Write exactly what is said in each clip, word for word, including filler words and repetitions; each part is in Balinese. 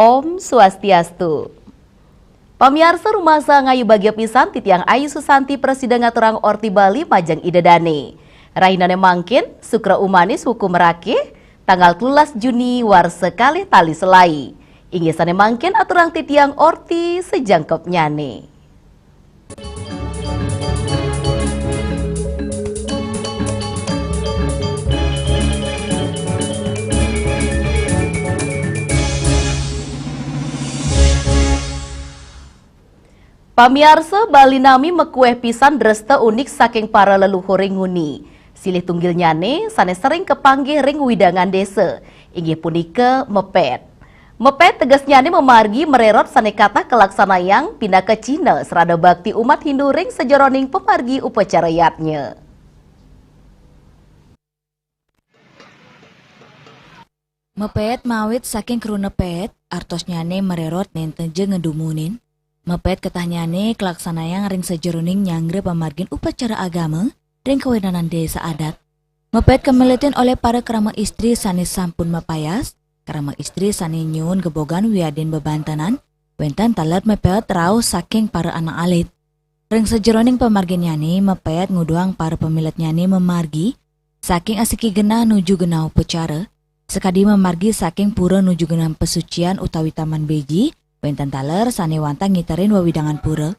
Om Swastiastu. Pamiarsa, rumasa ngayu bagia pisan titiang Ayu Susanti prasida ngaturang orti Bali majeng Ida Dane. Rahinane mangkin, Sukra Umanis wuku merakih, tanggal telulas Juni warsa kalih tali selae. Inggih sane mangkin aturang titiang orti sajangkepnyane. Pamiarsa, Bali nami makueh pisan dresta unik saking para leluhure nguni. Silih tunggilnyane sane sering kapanggih ring wewidangan desa, inggih punika mepet. Mepet tegesnyane mamargi marerot sane katah kalaksanayang pinaka cihna srada bakti umat Hindu ring sajeroning pamargi upacara yadnya. Mepet mawit saking kruna pet, artosnyane marerot nenten ja ngedumunin. Mepet ketahnyane kalaksanayang ring sajeroning nyanggra pamargin upacara agama ring kawentenan desa adat. Mepet kamiletin olih para krama istri sane sampun mapayas, krama istri sane nyuun gebogan wiadin bebantenan, wenten taler mepet rauh saking para anak alit. Ring sajeroning pamarginnyane, mepet nguduhang para pamiletnyane mamargi saking asiki genah nuju genah upacara, sakadi mamargi saking pura nuju genah pasucian utawi taman beji, wenten taler sane wantah ngiterin wewidangan pura.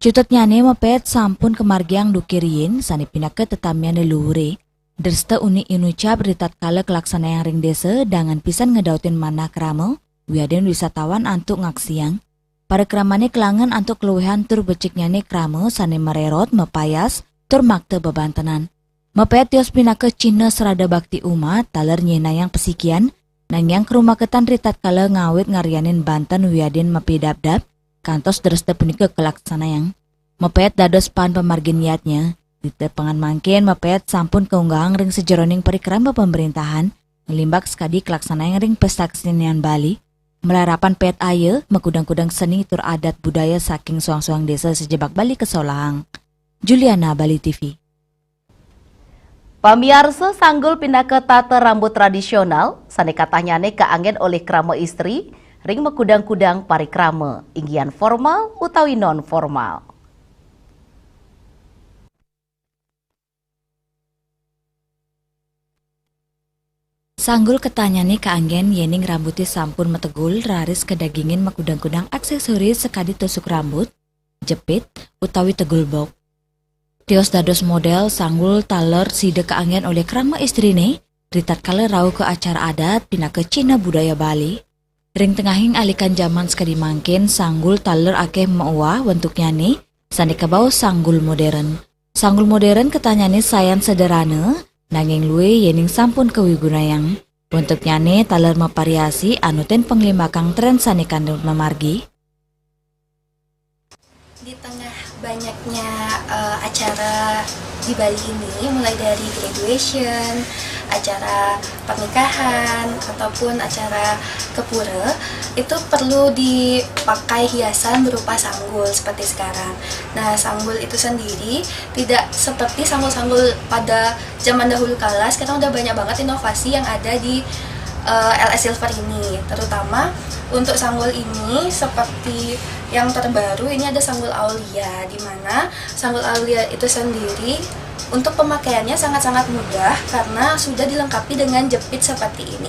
Cutetnyane mepet sampun kamargiang duke riin sane pinaka tetamian leluhure. Dresta unik inucap ritatkala kalaksanayang ring desa dangan pisan ngedautin manah krama, wiadin wisatawan antuk ngaksiang. Para kramane kalangen antuk kaluihan tur beciknyane krama sane marerot, mapayas, tur makta bebantenan. Mepet tios pinaka cihna srada bakti umat, taler nyihnayang pasikian, nangiang karumaketan ritatkala ngawit ngaryanin banten wiadin mapidabdab, kantos dresta punika kalaksanayang. Mepet dados paan pamargin yadnya. Ditepengan mangkin, mepet sampun kaunggahang ring sajeroning parikrama pamerintahan, nglimbak sakadi kalaksanayang ring Pesta Kesenian Bali. Malarapan pet aya, makudang-kudang seni tur adat budaya saking suang-suang desa sajebag Bali kasolahang. Juliana, Bali T V. Pamiarsa, sanggul pinaka tata rambut tradisional sane katahnyane kaanggen olih krama istri ring makudang-kudang parikrama, inggihan formal utawi non formal. Sanggul ketahnyane kaanggen yening rambute sampun mategul, raris kadagingin makudang-kudang aksesoris sakadi tusuk rambut, jepit, utawi tegul bok. Tios dados model, sanggul taler sida kaanggen olih krama istrine, ritatkala rauh ka acara adat pinaka cihna budaya Bali. Ring tengahing alikan jaman sakadi mangkin, sanggul taler akeh mauah wentuknyane, sane kabaos sanggul modern. Sanggul modern ketahnyane sayan sederhana, nanging luih yening sampun kawigunayang. Wentuknyane taler mavariasi anutin panglimbakang tren sane kantun mamargi. Di tengah banyaknya, eh, acara di Bali ini, mulai dari graduation, acara pernikahan, ataupun acara ke pura, itu perlu dipakai hiasan berupa sanggul seperti sekarang. Nah, sanggul itu sendiri tidak seperti sanggul-sanggul pada zaman dahulu kala, sekarang udah banyak banget inovasi yang ada di, eh, L S Silver ini. Terutama untuk sanggul ini, seperti yang terbaru, ini ada sanggul aulia, di mana sanggul aulia itu sendiri untuk pemakaiannya sangat-sangat mudah karena sudah dilengkapi dengan jepit seperti ini.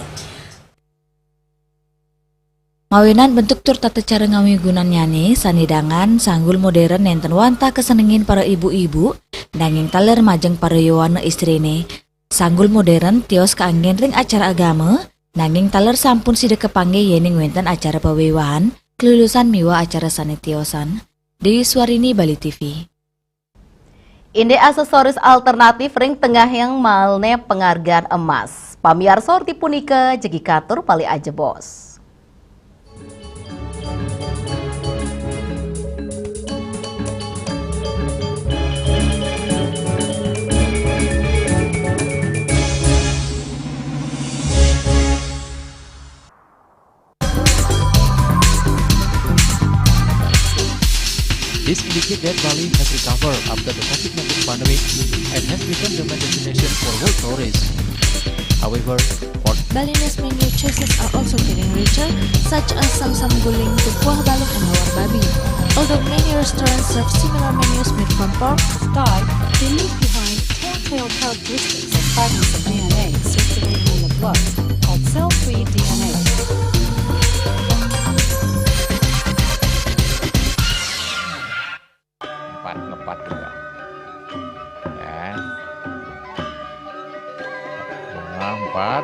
Mawinan bentuk tur tata cara ngawigunannyane sane dangan, sanggul modern nenten wantah kasenengin para ibu-ibu, nanging taler majeng para yowana istrine. Sanggul modern tios kaanggen ring acara agama, nanging taler sampun sida kapanggih yening wenten acara pawiwahan, kelulusan miwah acara sane tiosan. Dewi Swarini, Bali T V. Indik aksesoris alternatif ring tengahing malne penghargaan emas. Pamiarsa, orti punika jagi katur malih ajebos. This indicate that Bali has recovered after the COVID nineteen pandemic and has become the main destination for world tourists. However, for Balinese menu choices are also getting richer, such as samsam guling, tukuah balung, and lawar babi. Although many restaurants serve similar menus made from pork, Sky, they leave behind telltale characteristics of fragments of D N A circulating in the blood called cell-free D N A. Empat, ngepat juga. Ya. Bunga empat.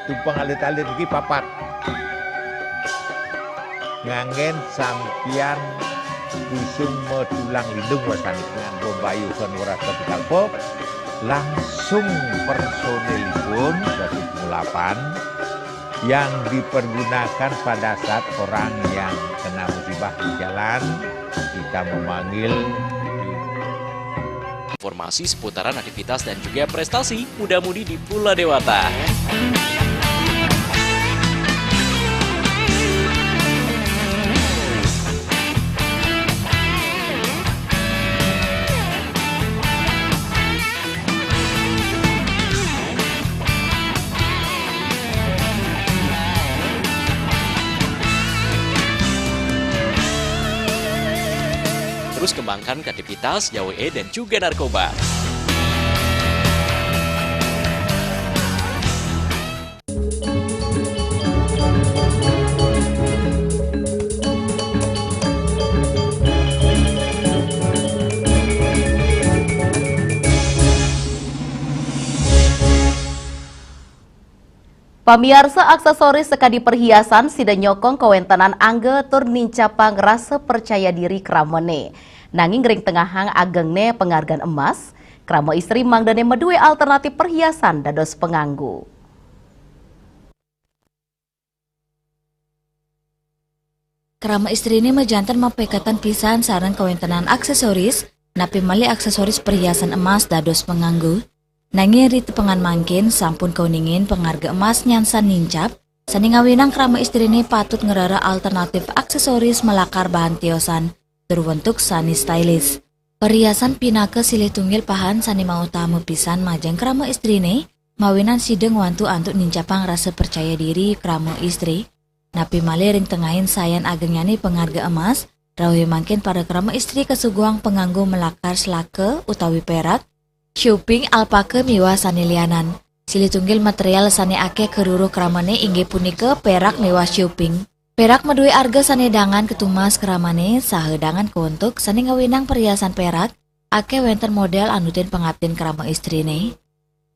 Tumpang alit-alit iki papat. Nganggen sampiyan busung metulang lindung wasani, nganggo mbayu son weras kapital pop, langsung personilipun dadi pengulapan yang dipergunakan pada saat orang yang kena musibah di jalan, kita memanggil. Informasi seputaran aktivitas dan juga prestasi muda-mudi di Pulau Dewata. Terus kembangkan kreativitas, jauhi dan juga narkoba. Pamiarsa, aksesoris sakadi perhiasan sida nyokong kawentenan angga tur nincapang rasa percaya diri kramane. Nanging ring tengahang agengne penghargaan emas, krama istri mangdane madue alternatif perhiasan dados panganggo. Krama istrine majanten mapaiketan pisan sareng kawentenan aksesoris, napi malih aksesoris perhiasan emas dados panganggo. Nanging ri tepengan mangkin sampun kauningin pangarga emas nyansan nincap, sane ngawinang krama istrine patut ngrereh alternatif aksesoris malakar bahan tiosan tur wentuk sane stylish. Perhiasan pinaka silih tunggil pahan sane mautama pisan majeng krama istrine, mawinan sida ngwantu antuk nincapang rasa percaya diri krama istri. Napi malih ring tengahin sayan agengnyane pangarga emas, rauh mangkin para krama istri kasuguhang panganggo malakar selaka utawi perak, shuping, alpaka miwah sane lianan. Silih tunggil material sane akeh karuruh kramane inggih punika perak miwah shuping. Perak madue arga sane dangan katumbas kramane saha dangan kawentuk sane ngawinang perhiasan perak, akeh wenten model anutin pangaptin krama istrine.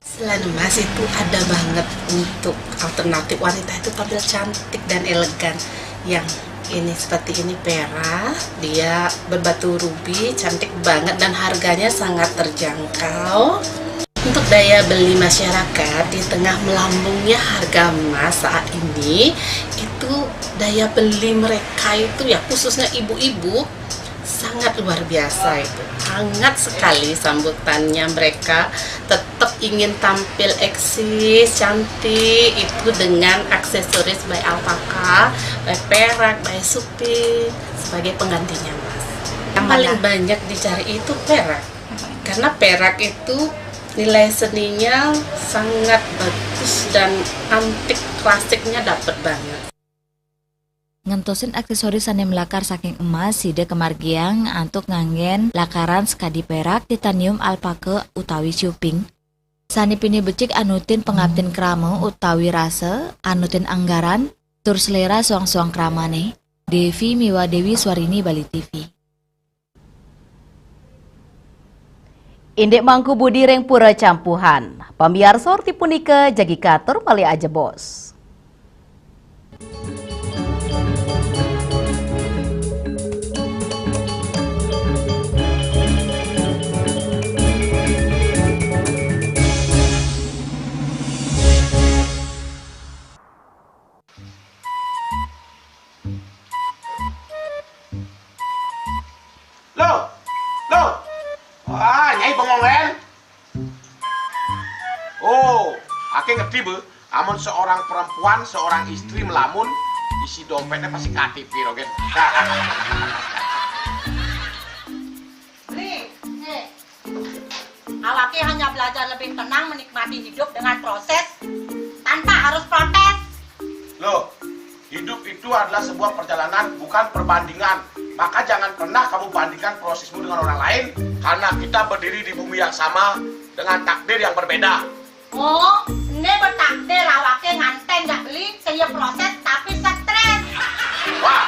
Selain emas itu ada banget untuk alternatif wanita itu tampil cantik dan elegan. Yang ini seperti ini perak, dia berbatu rubi, cantik banget dan harganya sangat terjangkau. Untuk daya beli masyarakat di tengah melambungnya harga emas saat ini, itu daya beli mereka itu ya khususnya ibu-ibu sangat luar biasa itu. Hangat sekali sambutannya mereka, tetap ingin tampil eksis, cantik itu dengan aksesoris by alpaka, by perak, by suping sebagai penggantinya emas. Yang paling banyak dicari itu perak. Karena perak itu nilai seninya sangat bagus dan antik klasiknya dapat banget. Ngentosin aksesoris sane malakar saking emas sida kamargiang antuk nganggen lakaran sakadi perak, titanium, alpaka utawi shuping. Sane pinih becik anutin pangaptin krama utawi rasa, anutin anggaran, tur selera soang-soang kramane. Devi miwah Dewi Swarini, Bali T V. Indik Mangku Budi ring Pura Campuhan. Pamiarsa, rti punika jagi katur malih ajebos. Loh, loh. Wah, Nyai bengong, Len. Oh, ake ngerti, Bu. Amun seorang perempuan, seorang istri melamun, isi dompetnya pasti K T P, rogen. Nih, nih. Awake Hanya belajar lebih tenang menikmati hidup dengan proses tanpa harus protes. Loh, hidup itu adalah sebuah perjalanan, bukan perbandingan. Maka jangan pernah kamu bandingkan prosesmu dengan orang lain, karena kita berdiri di bumi yang sama dengan takdir yang berbeda. Oh, né bertakdir awake nganten jak beli, sing ya proses tapi stres. Wah,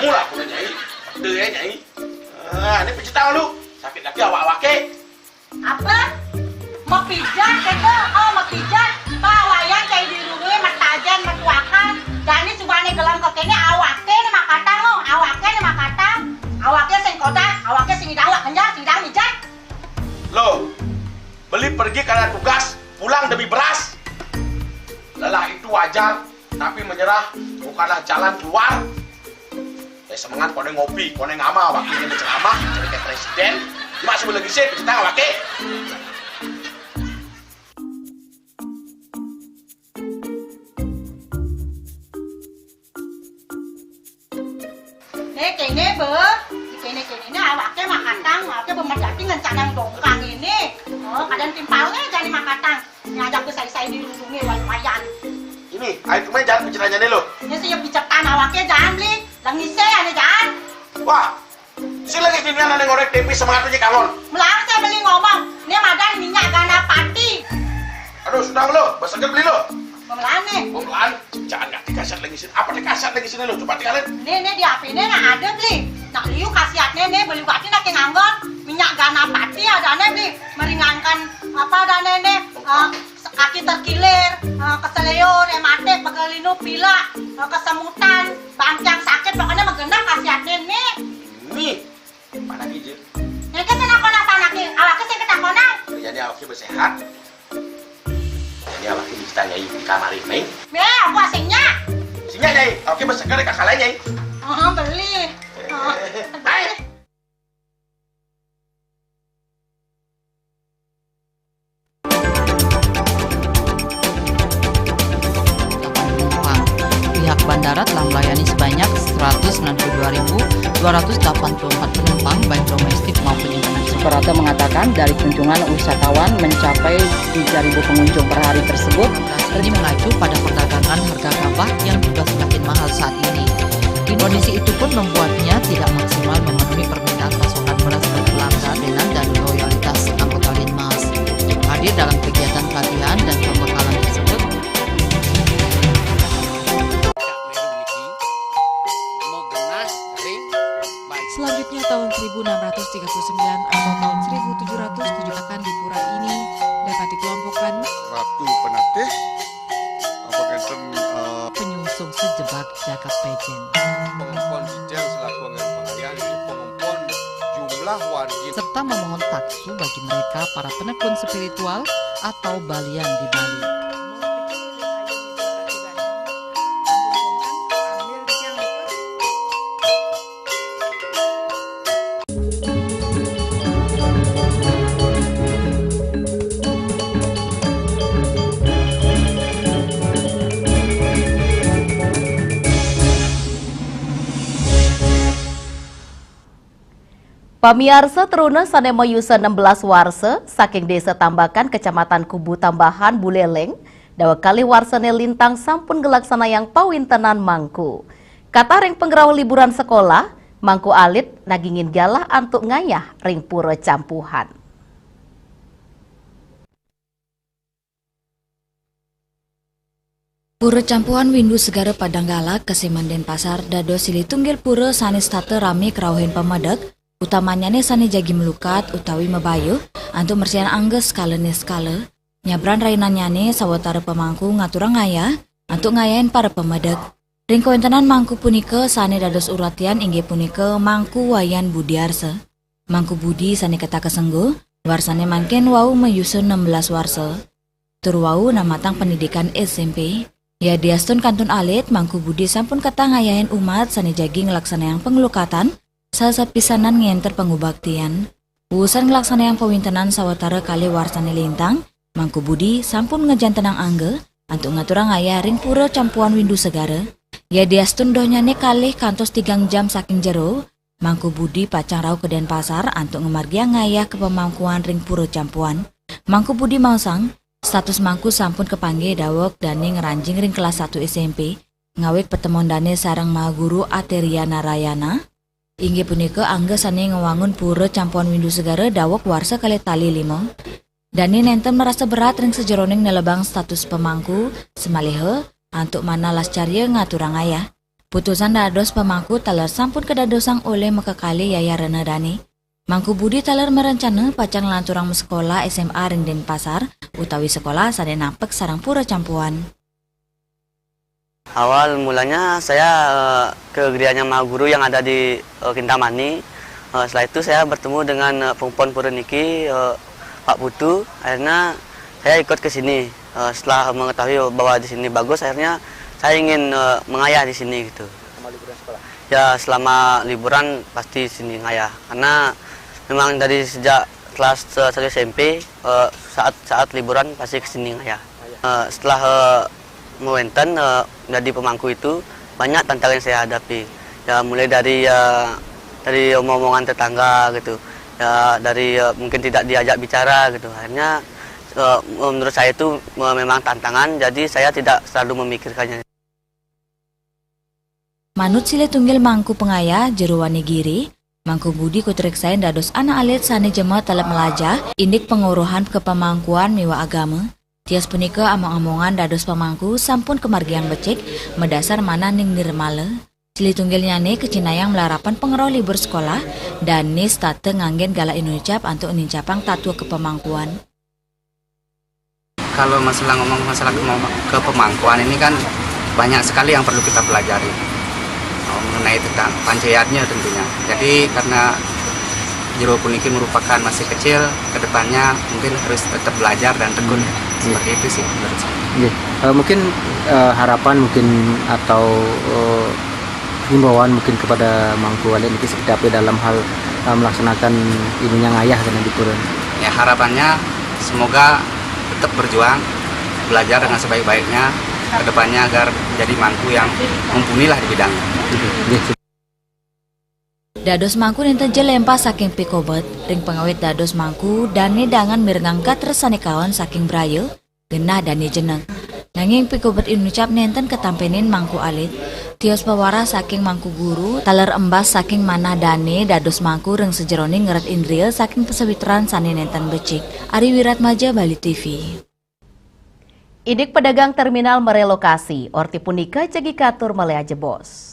mula aku Nyai. Pede ya, Nyai. Ah, ini pijit tangan lu. Sakit lagi awak-awake. Apa? Mapijat kata, oh mapijat. Bawayan cai dirunge, matajen, matuakan. Jani subane gelam kekene awake né makatang, oh. Awake né makatang. Awake sing kodak, awake sing idang, awak kenjang, sing idang mijat. Loh, beli pergi karena tugas, pulang demi beras. Lelah itu wajar, tapi menyerah bukanlah jalan keluar. Eh, semangat kone ngopi, kone ngama, wakilnya berceramah, jadi kayak presiden. Cuma sebelum lagi sih, kita wakil. Né kene be, kene kene né awake makatang, awake bemer jati ngencanang dongkang ini. Oh, kadang timpalnya jani makatang. Ngajak ke sai-sai di lubunge wayan-wayan. Ini, ayo cuma jangan bicaranya nih lo. Ini sih ya bicetan awake jangan beli. Lengise ya né jangan. Wah, si lagi sini anak ngorek tempe semangat aja kangon. Melarang saya beli ngomong. Né madan minyak gana pati. Aduh, sudah lo, besok beli lo. Pemelan nih. Pemelan, jangan nggak dikasih lagi sini. Apa dikasih lagi sini lo? Coba tinggalin. Né, né di H P né nah ada beli. Nak liu khasiatnya né beli bati nak nganggur. Minyak gana pati ada né beli. Meringankan apa ada né né. Eh, kaki terkilir, eh, keseleo, rematik, pegal linu, pilek, eh, kesemutan, bangkiang sakit, pokoknya mah genah khasiatnya né. Nih, mana gitu? Nyai ke sana kona sana ke, awake sing ketakonan. Jadi awake bersehat. Jadi awake bisa Nyai di kamar ini. Bé, aku asingnya. Singnya Nyai, awake berseger kakak lain Nyai. Oh, beli. Oh, beli. Penumpang. Pihak bandara telah melayani sebanyak seratus sembilan puluh dua ribu dua ratus delapan puluh empat penumpang, baik domestik maupun internasional. Suprapto mengatakan dari kunjungan wisatawan mencapai tiga ribu pengunjung per hari tersebut. Ini mengacu pada perdagangan harga gabah yang juga semakin mahal saat ini. Kondisi itu pun membuatnya tidak maksimal memenuhi permintaan pasokan beras ke pelanggan dan loyalitas anggota Linmas. Hadir dalam kegiatan pelatihan dan pembekalan tersebut, selanjutnya, tahun seribu enam ratus tiga puluh sembilan atau tahun seribu tujuh ratus tujuh akan di pura ini dapat dikelompokkan Ratu Penatih, apa ngenten, eh, penyungsung sejebak jagat pejen. Pengempon Sijang selaku anggaran pengalian, pengempon jumlah wargi. Serta memohon taksu bagi mereka para penekun spiritual atau balian di Bali. Pamiarsa, truna sané mayusa enam belas warsa saking Désa Tambakan, Kecamatan Kubu Tambahan, Buleleng, daweg kalih warsané lintang sampun nglaksanayang pawintenan mangku. Katah ring pangrauh liburan sekolah, mangku alit nagingin galah antuk ngayah ring Pura Campuhan. Pura Campuhan Windu Segara Padanggala, Kaséman Dénpasar, dados silih tunggil pura sané setata ramé krauhin pamedek, utamannyané sané jagi malukat utawi mabayuh antuk mresihan angga sekala niskala, nyabran rainannyané sawatara pamangku ngaturang ngayah antuk ngayahin para pamedek. Ring kawéntenan mangku punika sané dados uratian inggih punika Mangku Wayan Budiarsa. Mangku Budi sané ketah kasengguh, warsané mangkin wau mayusa enam belas warsa. Tur wau namatang pendidikan S M P. Yadiastun kantun alit, Mangku Budi sampun ketah ngayahin umat sané jagi nglaksanayang panglukatan, sasapisanan ngénter pangubaktian. Wusan nglaksanayang pawintenan sawatara kalih warsané lintang, Mangku Budi sampun ngajantenang angga antuk ngaturang ngayah ring Pura Campuhan Windu Segara. Yadiastun dohnyané kalih kantos tigang jam saking jero, Mangku Budi pacang rauh ka Dénpasar antuk ngamargiang ngayah ka pamangkuan ring Pura Campuhan. Mangku Budi maosang, status mangku sampun kapanggih daweg dane ngranjing ring kelas satu S M P, ngawit patemon dane sareng Maha Guru Ateria Narayana, inggih punika angga sane ngwangun pura campuan Windu Segara daweg warsa kalih tali lima. Dane nenten marasa berat ring sajeroning nelebang status pamangku, samaliha antuk manah lascarya ngaturang ayah. Putusan dados pamangku taler sampun kadadosang olih makakalih yayah rena dane. Mangku Budi taler marencana pacang nglanturang masekolah S M A ring Denpasar, utawi sekolah sane nampek sareng pura campuan. Awal mulanya saya, eh, ke geriyanya Maha Guru yang ada di, eh, Kintamani. Eh, setelah itu saya bertemu dengan, eh, pengepon pura niki, eh, Pak Putu. Akhirnya saya ikut ke sini. Eh, setelah mengetahui bahwa di sini bagus, akhirnya saya ingin, eh, mengayah di sini gitu. Selama liburan sekolah? Ya, selama liburan pasti sini ngayah. Karena memang dari sejak kelas, eh, satu S M P, eh, saat, saat liburan pasti ke sini ngayah. Eh, setelah, eh, mawenten, eh, jadi pemangku itu, banyak tantangan yang saya hadapi. Ya, mulai dari, eh, dari omong-omongan tetangga gitu. Ya, dari, eh, mungkin tidak diajak bicara gitu. Akhirnya, eh, menurut saya itu, eh, memang tantangan, jadi saya tidak selalu memikirkannya. Manut silih tunggil mangku pangayah, Jero Wani Giri, Mangku Budi kutreksain dados anak alit sane jemet telep melajah, indik pangweruhan kapamangkuan miwah agama. Tios punika among-amongan dados pamangku sampun kamargiang becik, madasar manah ning nirmala. Silih tunggilnyane kacinayang malarapan pangrauh libur sekolah, dane setata nganggen galah inucap antuk nincapang tatwa kapamangkuan. Kalau masalah ngomong masalah kemama-, kepemangkuan ini kan banyak sekali yang perlu kita pelajari, eh, mengenai tentang pancayatnya tentunya. Jadi karena Jero puniki merupakan masih kecil, kedepannya mungkin harus tetap belajar dan tekun. Hmm. Iya. Seperti itu sih menurut saya. Iya. Eh, mungkin, eh, harapan mungkin atau, eh, himbauan mungkin kepada Mangku Alit niki seperti apa dalam hal, eh, melaksanakan inunya ngayah kena di purun? Ya, harapannya semoga tetap berjuang, belajar dengan sebaik-baiknya ke depannya agar menjadi mangku yang mumpuni lah di bidangnya. Nggih. Dados mangku nenten jelempah saking pikobet, ring pangawit dados mangku, dane dangan mirengang katresane kaon saking braya, genah dane jeneng. Nanging pikobet inucap nenten katampenin mangku alit. Tios pawarah saking mangku guru, taler embas saking manah dane dados mangku ring sajeroning ngeret indria saking pasawitran sane nenten becik. Ari Wiratmaja, Bali T V. Idik pedagang terminal merelokasi, orti punika jagi katur malih ajebos.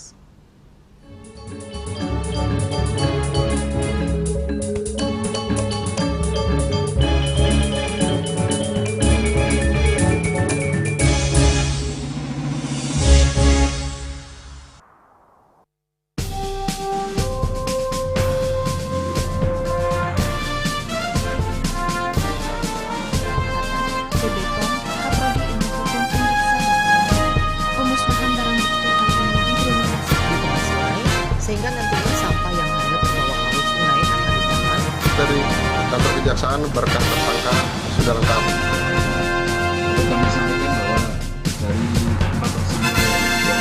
Sehingga nantinya sampah yang hanyut ke bawah arus sungai akan ditahan. Dari kantor kejaksaan, berkas tersangka sudah lengkap. Kami sampaikan bahwa dari empat tersangka yang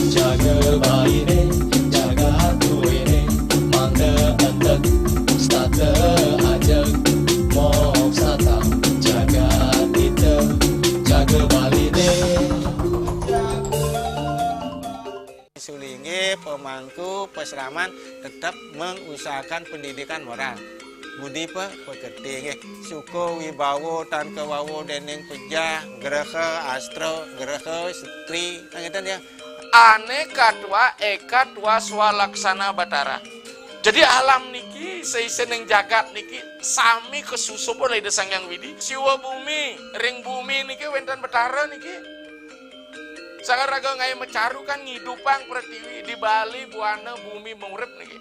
Jaga baline, jaga tuene, mangda entek, stata ajeg, mok satang, jaga tita, jaga baline. Sulinggih, pemangku, pesraman tetap mengusahakan pendidikan moral. Budi pe-, pekerti nggih. Suka wibawa tan kawawa dening pejah, graha astra, graha setri, kan ngeten ya. Ane katwa eka twa swalaksana Batara. Jadi alam niki, saisening jagat niki sami kasusup olih Ida Sang Hyang Widi. Siwa bumi, ring bumi niki wenten Batara niki. Sang raga ngae macaru kan ngidupang pratiwi di Bali buana bumi murip niki.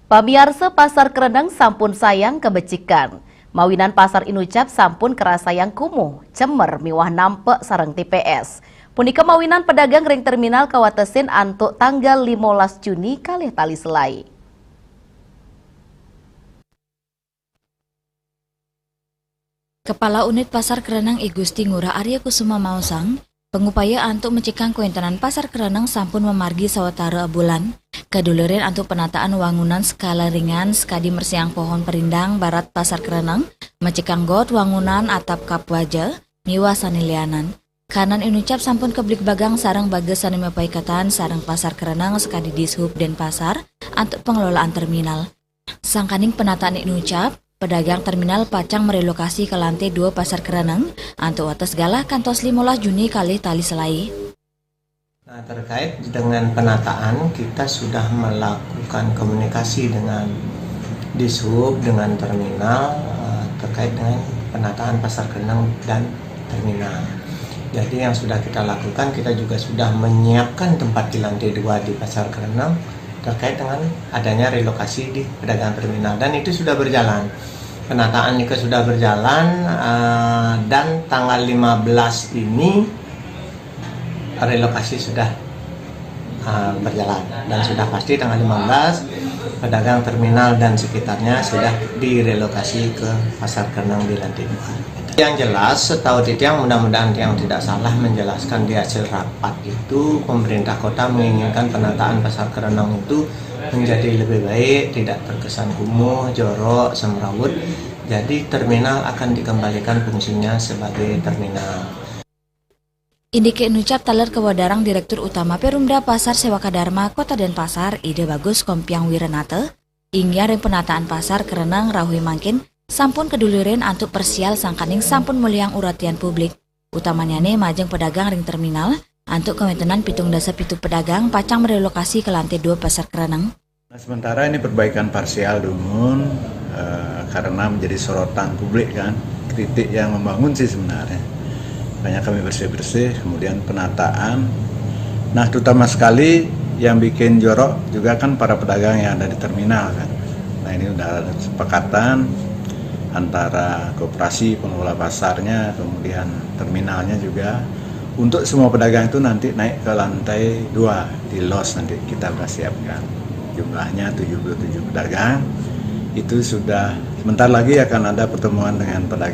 Pamiarsa, Pasar Kereneng sampun sayang kabecikan. Mawinan Pasar Inucap sampun karasayang kumuh, cemer miwah nampek sareng T P S. Punika mawinan pedagang ring terminal kawatesin antuk tanggal limolas Juni kalih tali selai. Kepala Unit Pasar Kereneng I Gusti Ngurah Arya Kusuma maosang, pangupaya antuk mecikang kawentenan Pasar Kereneng sampun mamargi sawatara bulan. Kadulirin antuk penataan wangunan skala ringan sakadi mersihang pohon perindang barat Pasar Kereneng, mecikang got wangunan atap kap waja, miwah sané lianan. Kanan Inucap sampun kabligbagang sareng bagas sané mapaiketan sareng Pasar Kereneng sakadi Dishub Denpasar antuk pengelolaan terminal. Sangkaning penataan Inucap, pedagang terminal pacang merelokasi ka lantai dua Pasar Kereneng antuk wates galah kantos limolas Juni kalih tali selai. Nah, terkait dengan penataan, kita sudah melakukan komunikasi dengan Dishub, dengan terminal, eh, terkait dengan penataan Pasar Kereneng dan terminal. Jadi yang sudah kita lakukan, kita juga sudah menyiapkan tempat di lantai dua di Pasar Kereneng terkait dengan adanya relokasi di pedagang terminal, dan itu sudah berjalan. Penataan juga sudah berjalan, eh, dan tanggal lima belas ini relokasi sudah, eh, berjalan, dan sudah pasti tanggal lima belas pedagang terminal dan sekitarnya sudah direlokasi ke Pasar Kereneng di lantai dua. Yang jelas, setahu titiang, mudah-mudahan tiang tidak salah menjelaskan, di hasil rapat itu pemerintah kota menginginkan penataan Pasar Kereneng itu menjadi lebih baik, tidak terkesan kumuh, jorok, semrawut. Jadi terminal akan dikembalikan fungsinya sebagai terminal. Indike Inucap taler kawedarang Direktur Utama Perumda Pasar Sewaka Dharma Kota Denpasar, Ida Bagus Kompiang Wiranata, inggih ring penataan Pasar Kereneng rauh mangkin sampun kadulirin antuk persial sangkaning sampun mulihang uratian publik, utamanyane majeng pedagang ring terminal, antuk kawentenan pitung dasa pitu pedagang pacang merelokasi ke lantai dua Pasar Kereneng. Nah, sementara ini perbaikan parsial dumun, eh, karena menjadi sorotan publik kan, kritik yang membangun sih sebenarnya. Makanya kami bersih-bersih, kemudian penataan. Nah, terutama sekali yang bikin jorok juga kan para pedagang yang ada di terminal kan. Nah, ini udah ada kesepakatan antara koperasi pengelola pasarnya, kemudian terminalnya juga. Untuk semua pedagang itu nanti naik ke lantai dua di los, nanti kita sudah siapkan. Jumlahnya tujuh puluh tujuh pedagang. Itu sudah, sebentar lagi akan ada pertemuan dengan pedagang.